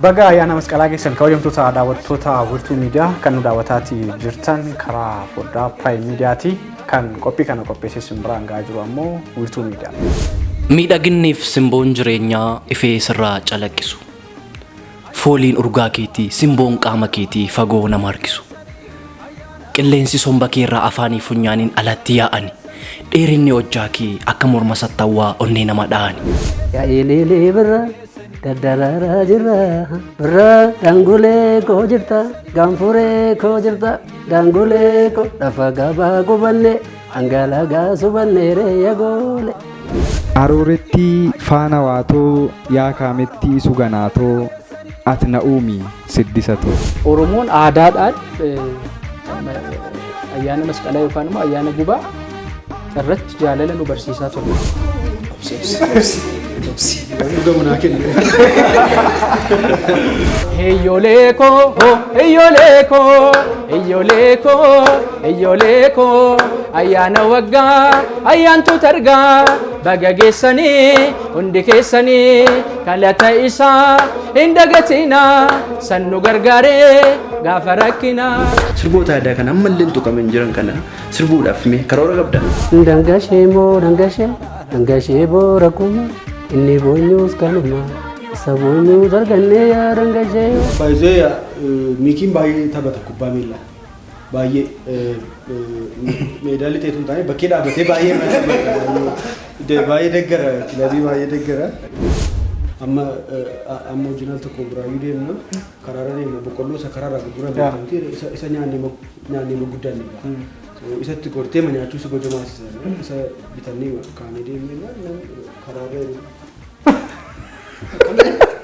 Baga ayyaana masqalaa keessan kabajamtoota daawwattoota Wirtuu Miidiyaa kan nu daawwataatii jirtan karaa foddaa Prime Miidiyaati. Kan qophii kana qopheessee isin biraan gahaa jiru ammoo Wirtuu Miidiyaa. Miidhaginniif simboon jireenyaa ifee sirraa calaqqisu. Fooliin urgaa keetii, simboon qaama keetii fagoo nama harkisu. Qilleensi somba keerraa afaanii funyaaniin alatti yaa'ani. Dheerinni hojjaa kee akka morma sattawwaa onnee nama dha'ani. Yaa ililii birra daddararaa jirra birra daangulee koo jirta gaanfuree koo jirta daangulee koo lafa gabaa gubanne hangalagaa subanne reeyya goole. Arooretti faana waatoo yaa kaametti suganaatoo at na uumi siddisatoo. Oromoon aadaadhaan ayyaana masqalaa yookaan immoo ayyaana gubaa irratti jaalala nu barsiisaa ture. Dhugamu naa kennu. Heeyyolee koo, heeyyolee koo, heeyyolee koo, heeyyolee koo, ayyaana waggaa, ayyaantu targaa, baga geessanii, hundi keessanii, galata isaa hin dagatinaa, san nu gargaaree gaafa rakkinaa. Sirboota aadaa kana ammallee hin tuqamin jiran kana sirbuudhaaf mee karoora qabda? Dangashee moo dangashee dangashee boora kuma inni boonyuus kanuma isa boonyuus argannee yaa dangashee. Baay'ee Miikiin baay'ee taphata kubbaa miillaa. Baay'ee meedaalii ta'etu hin taane bakkee dhaabbatee baay'ee baay'ee deggara kilabii baay'ee deggara. Amma amma hojiin al tokko biraayyuu deemna karaarra deemna boqqolloo isa karaarraa gurguran beekamti isa nyaannee guddanne ga'a. Isatti gortee ma nyaachuu si goja maasisa isa bitannee kaanee deemnee karaarra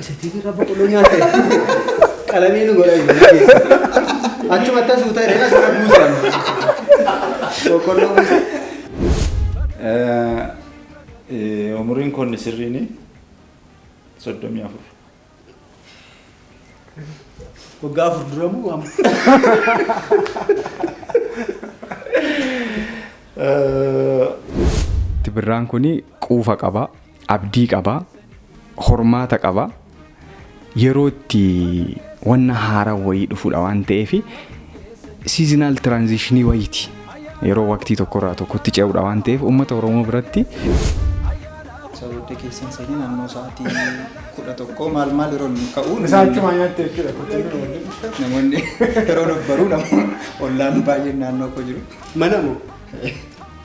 isa tiifirra boqqolloo nyaatte qalamii nu godha keessa. Achumatti asuu ta'e asirra buusan. Boqqolloo buusan. Umuriin koo inni sirriin 34. Waggaa 4 dura moo amma? Birraan kun quufa qaba, abdii qaba, hormaata qaba. Yeroo itti wanna haaraa wayii dhufudha waan ta'eef seasonal transitionii wayiiti. Yeroo waqtii tokkorraa tokkotti ce'udha waan ta'eef uummata Oromoo biratti. Isa booddee keessan seenee naannoo sa'aatii 11 maal maal yeroo inni ka'u. Isaa achumaa nyaatte jechuudha. Namoonni yeroo nuuf baruu namoonni ollaan baay'een naannoo koo jiru. Mana moo?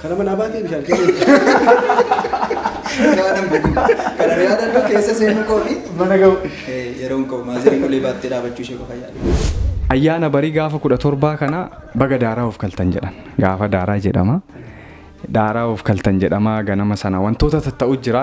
Kara manaa baatee bishaan keessa. Waan beeku. Kana yaadadhu keessa seenuu koo fi Mana ga'u. Yeroo hin qabu maaziriin ulee baattee dhaabachuu ishee qofa yaada. Ayyaana barii gaafa 17 kana baga daaraa of kaltan jedhan. Gaafa daaraa jedhama. Daaraa of kaltan jedhama ganama sana wantoota tatta'u jira.